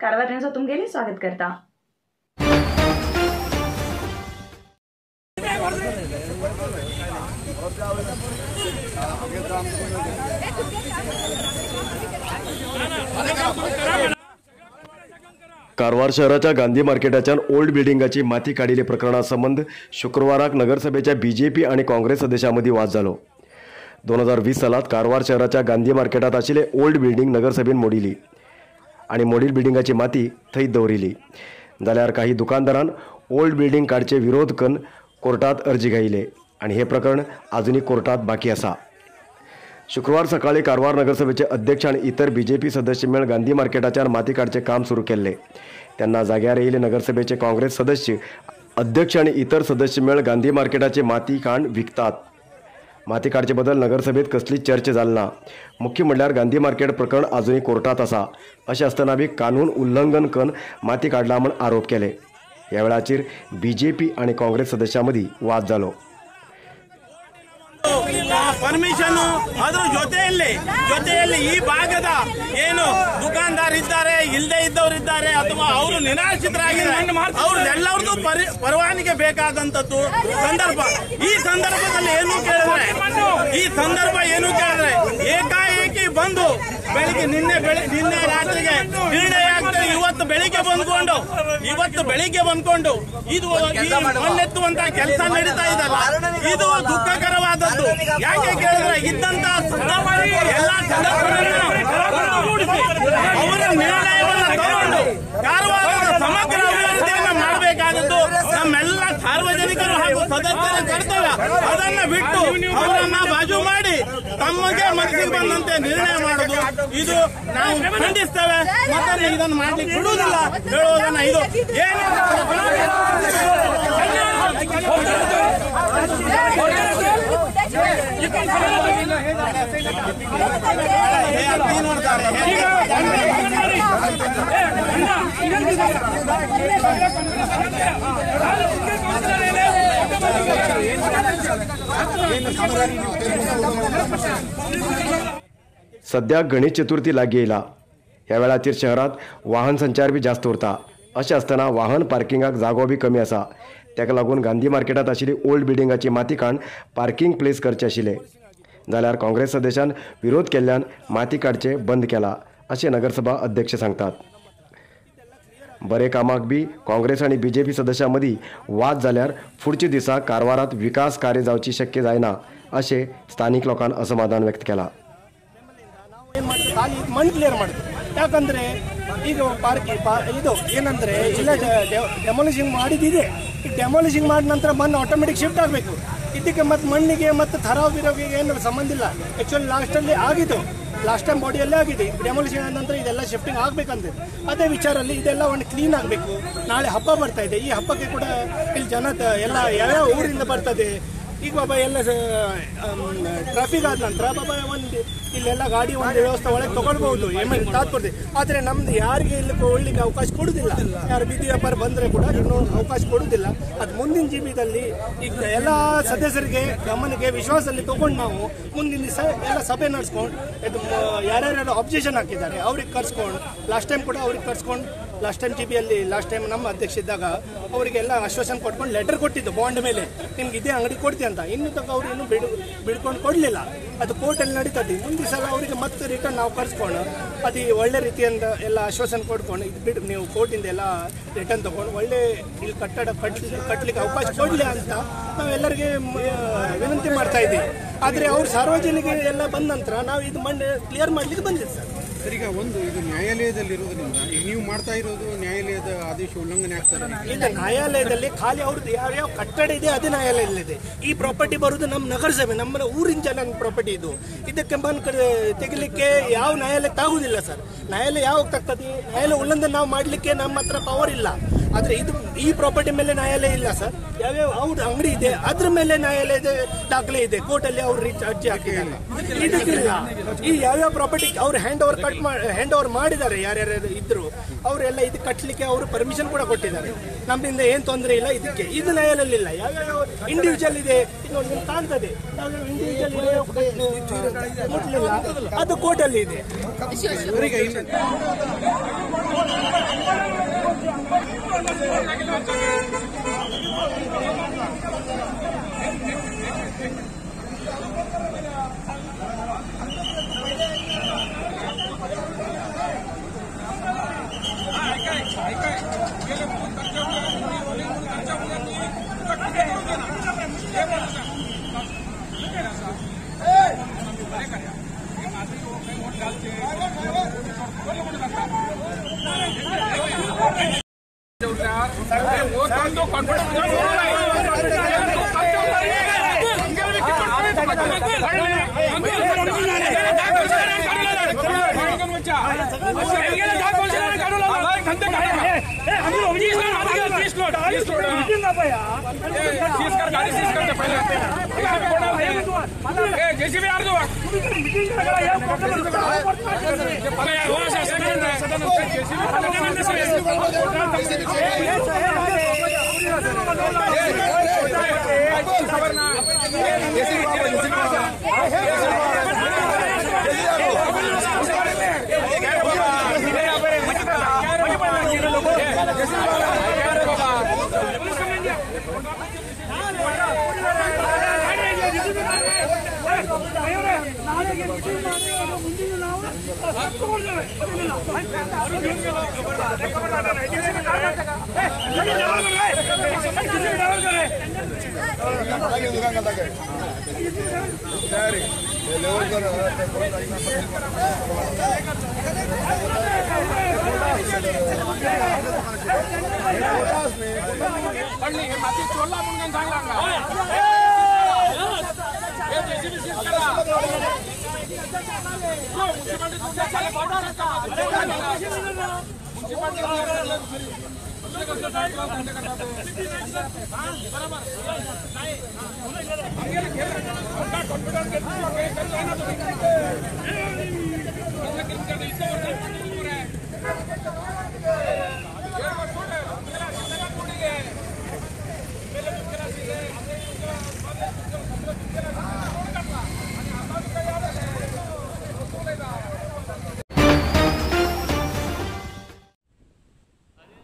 Karwar news तुमगेले स्वागत करता. कारवार शहराच्या गांधी मार्केटाच्या ओल्ड बिल्डिंगाची माती काडिल्ले प्रकरणा संबंद शुक्रवाराक नगरसभेच्या बीजेपी आणि काँग्रेस सदस्यांमध्ये वाद जालो. 2020 सालात कारवार शहराच्या गांधी मार्केटात आशिल्ले ओल्ड बिल्डिंग नगरसभेन मोडिली आणि मोडील बिल्डिंगाची माती थंय दवरिली. जाल्यार काही दुकानदारान ओल्ड बिल्डिंग काडचे विरोध करून कोर्टात अर्जी घायले आणि हे प्रकरण अजूनही कोर्टात बाकी आसा. शुक्रवार सकाळी कारवार नगरसभेचे अध्यक्ष आणि इतर बीजेपी सदस्य मेळ गांधी मार्केटाच्या माती काडचे काम सुरू केले. त्यांना जाग्यार येयले नगरसभेचे काँग्रेस सदस्य अध्यक्ष आणि इतर सदस्य मेळ गांधी मार्केटाचे माती काण विकतात. माती काडचे बदल नगरसभेत कसली चर्चा जाली ना. मुख्य म्हणल्यार गांधी मार्केट प्रकरण अजूनही कोर्टात आसा. अशें आसतना बी कानून उल्लंघन करून माती काडला म्हूण आरोप केले. ह्या वेळाचेर बीजेपी आणि काँग्रेस सदस्यां मदीं वाद जालो. ಪರ್ಮಿಷನ್ ಅದರ ಜೊತೆಯಲ್ಲಿ ಈ ಭಾಗದ ಏನು ದುಕಾನ್ದಾರಿದ್ದಾರೆ, ಇಲ್ಲದೆ ಇದ್ದವರಿದ್ದಾರೆ, ಅಥವಾ ಅವರು ನಿರಾಶ್ರಿತರಾಗಿದ್ದಾರೆ, ಅವ್ರದ್ದೆಲ್ಲರದ್ದು ಪರವಾನಗಿ ಬೇಕಾದಂತದ್ದು ಸಂದರ್ಭ. ಈ ಸಂದರ್ಭದಲ್ಲಿ ಏನು ಕೇಳಿದ್ರೆ ಏಕಾಏಕಿ ಬಂದು ಬೆಳಿಗ್ಗೆ ನಿನ್ನೆ ರಾತ್ರಿಗೆ ನಿರ್ಣಯ ಆಗ್ತದೆ. ಇವತ್ತು ಬೆಳಿಗ್ಗೆ ಬಂದ್ಕೊಂಡು ಇದು ಮಣ್ಣೆತ್ತುವಂತಹ ಕೆಲಸ ನಡೀತಾ ಇದಲ್ಲ, ಇದು ದುಃಖಕರವಾದದ್ದು. ಯಾಕೆ ಕೇಳಿದ್ರೆ ಇದ್ದಂತ ಎಲ್ಲ ಸದಸ್ಯರನ್ನ ಅವರ ನಿರ್ಣಯವನ್ನು ತಗೊಂಡು ಕಾರವಾರದ ಸಮಗ್ರ ಅಭಿವೃದ್ಧಿಯನ್ನು ಮಾಡಬೇಕಾದದ್ದು ನಮ್ಮೆಲ್ಲ ಸಾರ್ವಜನಿಕರು ಹಾಗೂ ಸದಸ್ಯರ ಕರ್ತವ್ಯ. ಅದನ್ನ ಬಿಟ್ಟು ಅವರನ್ನ ಬಾಜು ಮಾಡಿ ತಮಗೆ ಮನಸ್ಸಿಗೆ ಬಂದಂತೆ ನಿರ್ಣಯ ಮಾಡೋದು ಇದು ನಾವು ಖಂಡಿಸ್ತೇವೆ. ಮತ್ತೆ ಇದನ್ನು ಮಾಡ್ಲಿಕ್ಕೆ ಬಿಡುವುದಿಲ್ಲ ಹೇಳುವುದನ್ನ ಇದು ಏನು सध्या गणेश चतुर्थी लागीं येयला. ह्या वेळाचेर शहरात वाहन संचार बी जास्त उरता. अशें आसतना वाहन पार्किंगाक जागो बी कमी आसा. ताका लागून गांधी मार्केटात आशिल्ली ओल्ड बिल्डिंगाची माती काण पार्किंग प्लेस करचे आशिल्ले. जाल्यार काँग्रेस सदस्यान विरोध केल्ल्यान माती काडचे बंद केला अशें नगरसभा अध्यक्ष सांगतात. बरे कामाक बी काँग्रेस आनी बीजेपी सदस्यां मदीं वाद जाल्यार फुडच्या दिसा कारवारात विकास कार्य जावची शक्य जायना अशें स्थानीक लोकांन असमाधान व्यक्त केला. ಮಣ್ಣು ಕ್ಲಿಯರ್ ಮಾಡಿದ್ರು. ಯಾಕಂದರೆ ಈಗ ಪಾರ್ಕ್ ಇದು ಏನಂದರೆ ಇಲ್ಲ, ಡೆಮಾಲಿಷಿಂಗ್ ಮಾಡಿದ್ದಿದೆ. ಈಗ ಡೆಮಾಲಿಷಿಂಗ್ ಮಾಡಿದ ನಂತರ ಮಣ್ಣು ಆಟೋಮೆಟಿಕ್ ಶಿಫ್ಟ್ ಆಗಬೇಕು. ಇದಕ್ಕೆ ಮತ್ತು ಮಣ್ಣಿಗೆ ಮತ್ತು ಥರಾವ್ ಬಿರೋಗಿಗೆ ಏನು ಸಂಬಂಧ ಇಲ್ಲ. ಆ್ಯಕ್ಚುಲಿ ಲಾಸ್ಟಲ್ಲಿ ಆಗಿದ್ದು, ಲಾಸ್ಟ್ ಟೈಮ್ ಬಾಡಿಯಲ್ಲೇ ಆಗಿದೆ. ಡೆಮಾಲಿಷನ್ ಆದ ನಂತರ ಇದೆಲ್ಲ ಶಿಫ್ಟಿಂಗ್ ಆಗಬೇಕಂತ ಅದೇ ವಿಚಾರಲ್ಲಿ ಇದೆಲ್ಲ ಒಂದು ಕ್ಲೀನ್ ಆಗಬೇಕು. ನಾಳೆ ಹಬ್ಬ ಬರ್ತಾ ಇದೆ. ಈ ಹಬ್ಬಕ್ಕೆ ಕೂಡ ಇಲ್ಲಿ ಜನ ಎಲ್ಲ ಯಾವ್ಯಾವ ಊರಿಂದ ಬರ್ತದೆ. ಈಗ ಬಾಬಾ ಎಲ್ಲ ಟ್ರಾಫಿಕ್ ಆದ ನಂತರ ಬಾಬಾ ಒಂದು ಇಲ್ಲೆಲ್ಲ ಗಾಡಿ ಒಂದು ವ್ಯವಸ್ಥೆ ಒಳಗೆ ತೊಗೊಳ್ಬಹುದು ತಾತ್ಕೊಡ್ತೀವಿ. ಆದರೆ ನಮ್ದು ಯಾರಿಗೆ ಇಲ್ಲಿ ಒಳ್ಳಿಕ್ಕೆ ಅವಕಾಶ ಕೊಡುವುದಿಲ್ಲ. ಯಾರು ಬೀದಿ ವ್ಯಾಪಾರ ಬಂದರೆ ಕೂಡ ಇನ್ನೂ ಅವಕಾಶ ಕೊಡುವುದಿಲ್ಲ. ಅದು ಮುಂದಿನ ಜೀವಿತದಲ್ಲಿ ಈಗ ಎಲ್ಲ ಸದಸ್ಯರಿಗೆ ಗಮನಕ್ಕೆ ವಿಶ್ವಾಸದಲ್ಲಿ ತೊಗೊಂಡು ನಾವು ಮುಂದಿನ ದಿವಸ ಎಲ್ಲ ಸಭೆ ನಡೆಸ್ಕೊಂಡು ಇದು ಯಾರ್ಯಾರು ಅಬ್ಜೆಕ್ಷನ್ ಹಾಕಿದ್ದಾರೆ ಅವ್ರಿಗೆ ಕರ್ಸ್ಕೊಂಡು, ಲಾಸ್ಟ್ ಟೈಮ್ ಕೂಡ ಅವ್ರಿಗೆ ಕರ್ಸ್ಕೊಂಡು, ಲಾಸ್ಟ್ ಟೈಮ್ ಜಿ ಬಿಯಲ್ಲಿ ಲಾಸ್ಟ್ ಟೈಮ್ ನಮ್ಮ ಅಧ್ಯಕ್ಷ ಇದ್ದಾಗ ಅವರಿಗೆಲ್ಲ ಆಶ್ವಾಸನೆ ಕೊಟ್ಕೊಂಡು ಲೆಟರ್ ಕೊಟ್ಟಿದ್ದು ಬಾಂಡ್ ಮೇಲೆ, ನಿಮ್ಗೆ ಇದೇ ಅಂಗಡಿ ಕೊಡ್ತೀವಿ ಅಂತ. ಇನ್ನೂ ತನಕ ಅವ್ರು ಇನ್ನೂ ಬಿಡ್ಕೊಂಡು ಕೊಡಲಿಲ್ಲ. ಅದು ಕೋರ್ಟಲ್ಲಿ ನಡೀತದೆ. ಮುಂದೆ ಸಲ ಅವರಿಗೆ ಮತ್ತೆ ರಿಟರ್ನ್ ನಾವು ಕರ್ಸ್ಕೊಂಡು ಅದು ಒಳ್ಳೆ ರೀತಿಯಿಂದ ಎಲ್ಲ ಆಶ್ವಾಸನೆ ಕೊಟ್ಕೊಂಡು ಇದು ಬಿಡು, ನೀವು ಕೋರ್ಟಿಂದ ಎಲ್ಲ ರಿಟರ್ನ್ ತೊಗೊಂಡು ಒಳ್ಳೆ ಇಲ್ಲಿ ಕಟ್ಟಡ ಕಟ್ಟಲಿಕ್ಕೆ ಅವಕಾಶ ಕೊಡಲಿ ಅಂತ ನಾವೆಲ್ಲರಿಗೆ ವಿನಂತಿ ಮಾಡ್ತಾ ಇದ್ದೀವಿ. ಆದರೆ ಅವ್ರು ಸಾರ್ವಜನಿಕರಿಗೆ ಎಲ್ಲ ಬಂದ ನಂತರ ನಾವು ಇದು ಮಣ್ಣು ಕ್ಲಿಯರ್ ಮಾಡಲಿಕ್ಕೆ ಬಂದಿದ್ದು ಸರ್. ಸರ್, ಈಗ ಒಂದು ಇದು ನ್ಯಾಯಾಲಯದಲ್ಲಿರೋದ್ರಿಂದ ಈಗ ನೀವು ಮಾಡ್ತಾ ಇರೋದು ನ್ಯಾಯಾಲಯದ ಆದೇಶ ಉಲ್ಲಂಘನೆ ಆಗ್ತದೆ. ಇಲ್ಲ, ನ್ಯಾಯಾಲಯದಲ್ಲಿ ಖಾಲಿ ಅವ್ರದ್ದು ಯಾವ್ಯಾವ ಕಟ್ಟಡ ಇದೆ ಅದೇ ನ್ಯಾಯಾಲಯದಲ್ಲಿದೆ. ಈ ಪ್ರಾಪರ್ಟಿ ಬರೋದು ನಮ್ಮ ನಗರಸಭೆ, ನಮ್ಮ ಊರಿನ ಜನ ಪ್ರಾಪರ್ಟಿ ಇದು. ಇದಕ್ಕೆ ಬಂದು ತೆಗಿಲಿಕ್ಕೆ ಯಾವ ನ್ಯಾಯಾಲಯ ತಾಗುದಿಲ್ಲ ಸರ್. ನ್ಯಾಯಾಲಯ ಯಾವಾಗ ತಗ್ತದೆ? ನ್ಯಾಯಾಲಯ ಉಲ್ಲಂಘನೆ ನಾವು ಮಾಡಲಿಕ್ಕೆ ನಮ್ಮ ಹತ್ರ ಪವರ್ ಇಲ್ಲ. ಆದರೆ ಇದು ಈ ಪ್ರಾಪರ್ಟಿ ಮೇಲೆ ನ್ಯಾಯಾಲಯ ಇಲ್ಲ ಸರ್. ಯಾವ್ಯಾವ ಅವ್ರ ಅಂಗಡಿ ಇದೆ ಅದ್ರ ಮೇಲೆ ನ್ಯಾಯಾಲಯದ ದಾಖಲೆ ಇದೆ, ಕೋರ್ಟಲ್ಲಿ ಅವ್ರು ಅರ್ಜಿ ಹಾಕಿದ್ದಾರೆ. ಇದಕ್ಕಿಲ್ಲ. ಈ ಯಾವ್ಯಾವ ಪ್ರಾಪರ್ಟಿ ಅವ್ರು ಹ್ಯಾಂಡ್ ಓವರ್ ಹ್ಯಾಂಡ್ ಓವರ್ ಮಾಡಿದ್ದಾರೆ, ಯಾರ್ಯಾರು ಇದ್ರು ಅವರೆಲ್ಲ ಇದು ಕಟ್ಟಲಿಕ್ಕೆ ಅವರು ಪರ್ಮಿಷನ್ ಕೂಡ ಕೊಟ್ಟಿದ್ದಾರೆ. ನಮ್ಮಿಂದ ಏನು ತೊಂದರೆ ಇಲ್ಲ ಇದಕ್ಕೆ. ಇದು ನ್ಯಾಯಾಲಯದಲ್ಲಿ ಇಲ್ಲ. ಯಾವ್ಯಾವ ಇಂಡಿವಿಜುವಲ್ ಇದೆ ಇದು ನೋಡಿ ನಿಮ್ಗೆ ಕಾಣ್ತದೆ, ಯಾವ್ಯಾವ ಇಂಡಿವಿಜುವಲ್ ಮುಟ್ಲಿಲ್ಲ, ಅದು ಕೋರ್ಟಲ್ಲಿ ಇದೆ.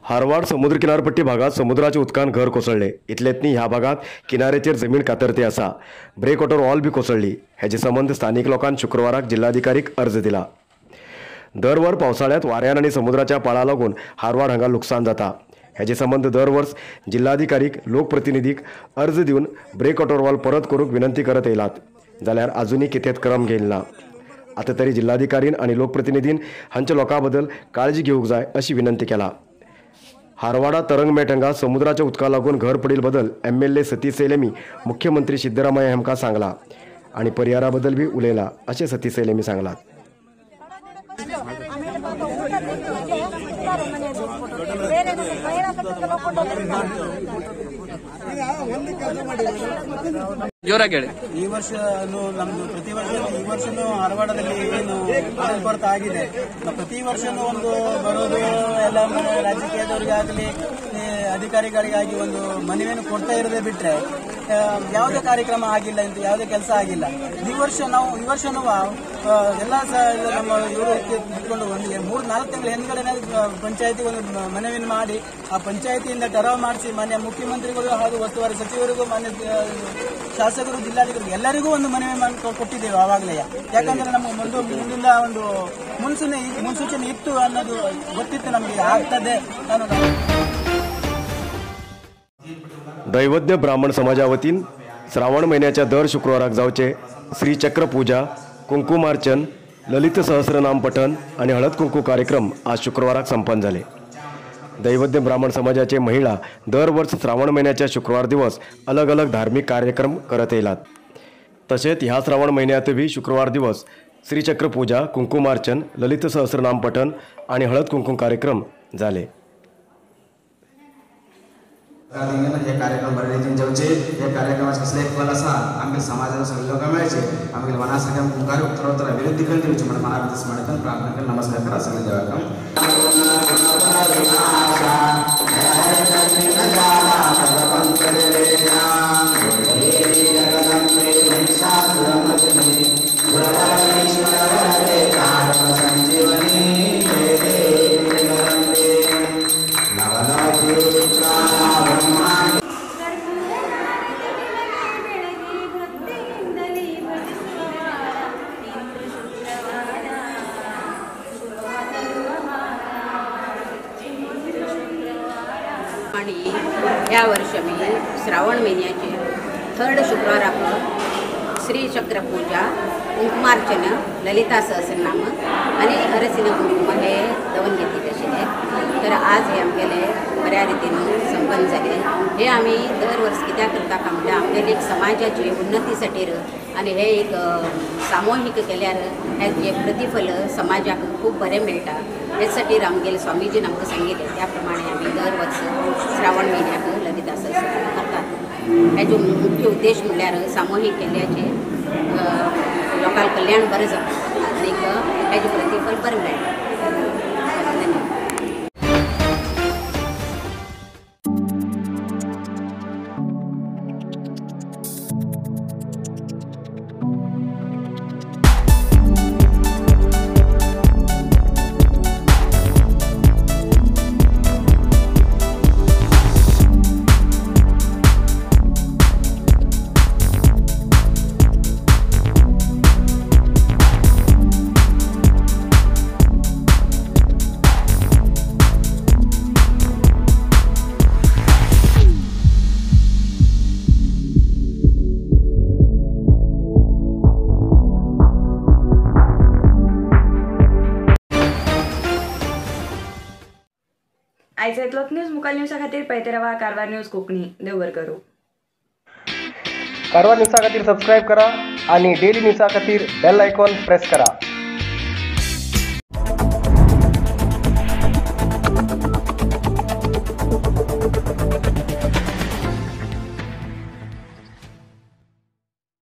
हारवाड समुद्र किनारपट्टी भागात समुद्राचे उदकान घर कोसळ्ळे. इतलेंच न्ही, ह्या भागात किनाऱ्याचेर जमीन कातरती आसा. ब्रेक वॉटर वॉल बी कोसळ्ळी. हेजे संबंद स्थानिक लोकांन शुक्रवाराक जिल्हाधिकारीक अर्ज दिला. दर वर पावसाळ्यात वाऱ्यान आनी समुद्राच्या पाळा लागून हारवाड हांगा लुकसाण जाता. हेजे संबंद दर वर्स जिल्हाधिकारीक लोकप्रतिनिधीक अर्ज दिवन ब्रेक वॉटर वॉल परत करूंक विनंती करत येयलात, जाल्यार आजुनूय कितेंच क्रम घेयल ना. आतां तरी जिल्हाधिकारीन आनी लोकप्रतिनिधीन हांच्या लोकां बद्दल काळजी घेवंक जाय अशी विनंती केला. हारवाडा तरंगमेट हांगा समुद्राच्या उदका लागून घर पडिल बदल MLA Satish Sailemi मुख्यमंत्री सिद्धरामय्या हांकां सांगला आनी परिहारा बद्दल बी उलयला अशें सतीश सैलेमी सांगलां. ಜೋರಾಗಿ ಹೇಳಿ. ಈ ವರ್ಷನು ನಮ್ದು ಪ್ರತಿ ವರ್ಷ ಈ ವರ್ಷನೂ ಹಾರವಾಡದಲ್ಲಿ ಏನು ಕೊರತೆ ಆಗಿದೆ. ಪ್ರತಿ ವರ್ಷನೂ ಒಂದು ಬರೋದು ಎಲ್ಲ ರಾಜಕೀಯದವರಿಗಾಗಲಿ ಅಧಿಕಾರಿಗಳಿಗಾಗಿ ಒಂದು ಮನವಿಯನ್ನು ಕೊಡ್ತಾ ಇರದೆ ಬಿಟ್ರೆ ಯಾವುದೇ ಕಾರ್ಯಕ್ರಮ ಆಗಿಲ್ಲ, ಇಂತ ಯಾವುದೇ ಕೆಲಸ ಆಗಿಲ್ಲ. ಈ ವರ್ಷ ನಾವು ಈ ವರ್ಷನೂ ಎಲ್ಲ ನಮ್ಮ ಇವರು ಇಟ್ಕೊಂಡು ಒಂದು 3-4 ತಿಂಗಳ ಹಿಂದ್ಗಡೆ ಪಂಚಾಯತಿ ಒಂದು ಮನವಿಯನ್ನು ಮಾಡಿ ಆ ಪಂಚಾಯತಿಯಿಂದ ಠರಾವ್ ಮಾಡಿಸಿ ಮಾನ್ಯ ಮುಖ್ಯಮಂತ್ರಿಗಳು ಹಾಗೂ ಉಸ್ತುವಾರಿ ಸಚಿವರಿಗೂ ಮಾನ್ಯ ಶಾಸಕರು ಜಿಲ್ಲಾಧಿಕಾರಿಗಳು ಎಲ್ಲರಿಗೂ ಒಂದು ಮನವಿ ಮಾಡಿ ಕೊಟ್ಟಿದ್ದೇವೆ ಆವಾಗಲೇ. ಯಾಕಂದ್ರೆ ನಮ್ಮ ಮುಂದಿನ ಒಂದು ಮುನ್ಸೂಚನೆ ಇತ್ತು ಅನ್ನೋದು ಗೊತ್ತಿತ್ತು ನಮಗೆ, ಆಗ್ತದೆ ಅನ್ನೋದು. दैवज्ञ ब्राह्मण समाजा वतीन श्रावण महिन्याच्या दर शुक्रवाराक जावचे श्रीचक्र पूजा, कुंकुमार्चन, ललित सहस्रनाम पठन आनी हळद कुंकू कार्यक्रम आज शुक्रवाराक संपन्न जाले. दैवज्ञ ब्राह्मण समाजाचे महिला दर वर्ष श्रावण महिन्याच्या शुक्रवार दिवस अलग अलग धार्मिक कार्यक्रम करत येयलात. तशेंच ह्या श्रावण महिन्यातूय शुक्रवार दिवस श्रीचक्र पूजा, कुंकुमार्चन, ललित सहस्रनाम पठन आनी हळद कुंकू कार्यक्रम जाले. हे कार्यक्रम बरे रीतीन जावचे. हे कार्यक्रमाचे कसले फल आसा आमगे समाजान सगळे लोकांक मेळचे, आमगे मना सगळ्या मुखार उत्तरोत्तर अभिवृद्धी करून दिवची म्हणून मना भितर स्मरण प्रार्थना करून नमस्कार करा सगळे देवाक. आमी श्रावण म्हयन्याचे थर्ड शुक्राराक श्री चक्र पूजा, कुंकुमार्चन, ललिता सहस्रनाम आनी हरसिंह कुंकुम हे दवन घेतिल्ले आशिल्ले. तर आज हे आमगेले बऱ्या रितीन संपन्न जाले. हे आमी दर वर्स कित्याक करता काय म्हणल्यार आमगेले एक समाजाची उन्नती खातीर आनी हे एक सामुहीक केल्यार हे जे प्रतिफल समाजाक खूब बरें मेळटा. हे खातीर आमगेले स्वामीजीन आमकां सांगिल्लें त्या प्रमाणे आमी दर वर्स श्रावण म्हयन्याक ललिता सहस्रनाम करतात. हेजो मुख्य उद्देश म्हणल्यार सामुहीक केल्ल्याचें लोकांक कल्याण बरें जाता आनीक हेजें प्रतिफल बरें मेळटा. धन्यवाद. आयज इतलोच न्यूज. मुखार न्यूजा खातीर पळयत रावा कारवार न्यूज कोंकणी. देव बरें करूं. कारवार न्यूजा खातीर सबस्क्रायब करा आणि डेली न्यूजा खातीर बेल आयकॉन प्रेस करा.